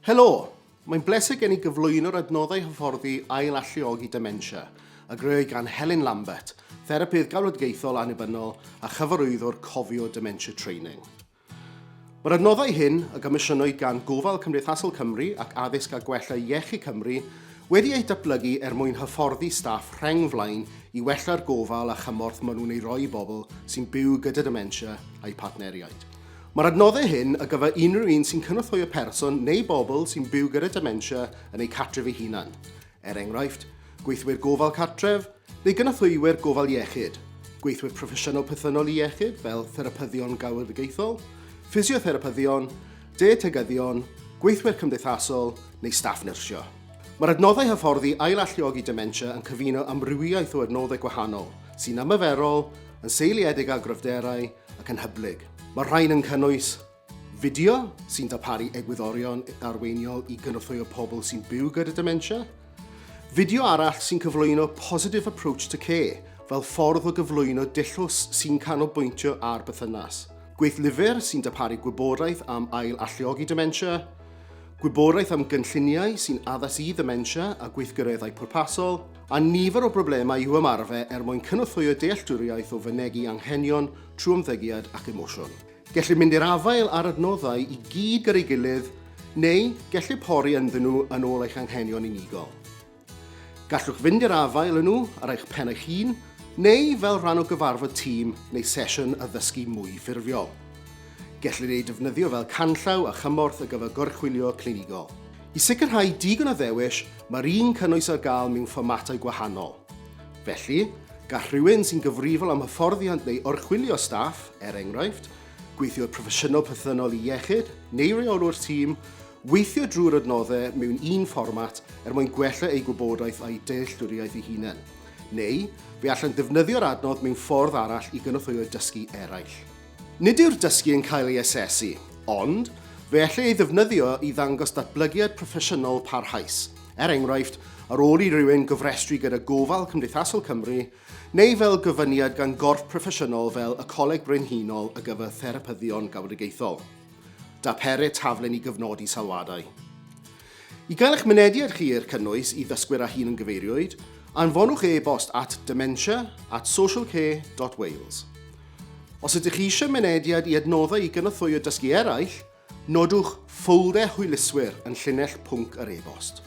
Helo! Mae'n bleser gen i gyflwyno'r adnoddau hyfforddi ail-alluogi dementia, a grëwyd gan Helen Lambert, therapydd galwedigaethol annibynnol a chyfarwyddwr Cofio Dementia Training. Mae'r adnoddau hyn, a gomisiynwyd gan Gofal Cymdeithasol Cymru ac Addysg a Gwella Iechyd Cymru, wedi eu datblygu er mwyn hyfforddi staff rheng flaen i wella'r gofal a chymorth maen nhw'n ei roi i bobl sy'n byw gyda dementia a'u partneriaid. Mae'r adnoddau hyn ar gyfer unrhyw un sy'n cynorthwyo person neu bobl sy'n byw gyda dementia yn eu cartref eu hunain, er enghraifft, gweithwyr gofal cartref, neu gynorthwywyr gofal iechyd, gweithwyr proffesiynol perthynol i iechyd fel therapyddion galwedigaethol, ffisiotherapyddion, dietegyddion, gweithwyr cymdeithasol neu staff nyrsio. Mae'r adnoddau hyfforddi ail-alluogi dementia yn cyfuno amrywiaeth o adnoddau gwahanol, sy'n ymarferol, yn seiliedig ar gryfderau ac yn hyblyg. Mae'r rhain yn cynnwys Fideo sy'n darparu egwyddorion arweiniol i gynorthwyo pobl sy'n byw gyda dementia. Fideo arall sy'n cyflwyno Positive Approach to Care fel ffordd o gyflwyno dullws sy'n canolbwyntio ar berthynas. Gweithlyfr sy'n darparu gwybodaeth am ail-alluogi dementia. Gwybodaeth am gynlluniau sy'n addas i ddementia a gweithgareddau pwrpasol, a nifer o broblemau i'w ymarfer er mwyn cynorthwyo dealltwriaeth o fynegi anghenion trwy ymddygiad ac emosiwn. Gellir mynd i'r afael â'r adnoddau i gyd gyda'i gilydd, neu gellir pori ynddyn nhw yn ôl eich anghenion unigol. Gallwch fynd i'r afael â nhw ar eich pen eich hun, neu fel rhan o gyfarfod tîm neu sesiwn addysgu mwy ffurfiol. Gellir eu defnyddio fel canllaw a chymorth ar gyfer goruchwylio clinigol. I sicrhau digon o ddewis, mae'r un cynnwys ar gael mewn fformatau gwahanol. Felly, gall rhywun sy'n gyfrifol am hyfforddiant neu oruchwylio staff, er enghraifft, gweithiwr proffesiynol perthynol i iechyd neu reolwr tîm, weithio drwy'r adnoddau mewn un fformat er mwyn gwella eu gwybodaeth a'u dealltwriaeth eu hunain. Neu, fe allant ddefnyddio'r adnodd mewn ffordd arall i gynorthwyo dysgu eraill. Nid yw'r dysgu yn cael ei asesu, ond fe ellir ei ddefnyddio i ddangos datblygiad proffesiynol parhaus, er enghraifft, ar ôl i rywun gofrestru gyda Gofal Cymdeithasol Cymru neu fel gofyniad gan gorff proffesiynol fel y Coleg Brenhinol ar gyfer Therapyddion Galwedigaethol. Darperir taflen i gofnodi sylwadau. I gael eich mynediad chi i'r cynnwys i ddysgwyr a hunangyfeiriwyd, anfonwch e-bost at dementia at socialcare dot wales. Os ydych chi eisiau mynediad i adnoddau i gynorthwyo dysgu eraill, nodwch ffolder hwyluswyr yn llinell pwnc yr e-bost.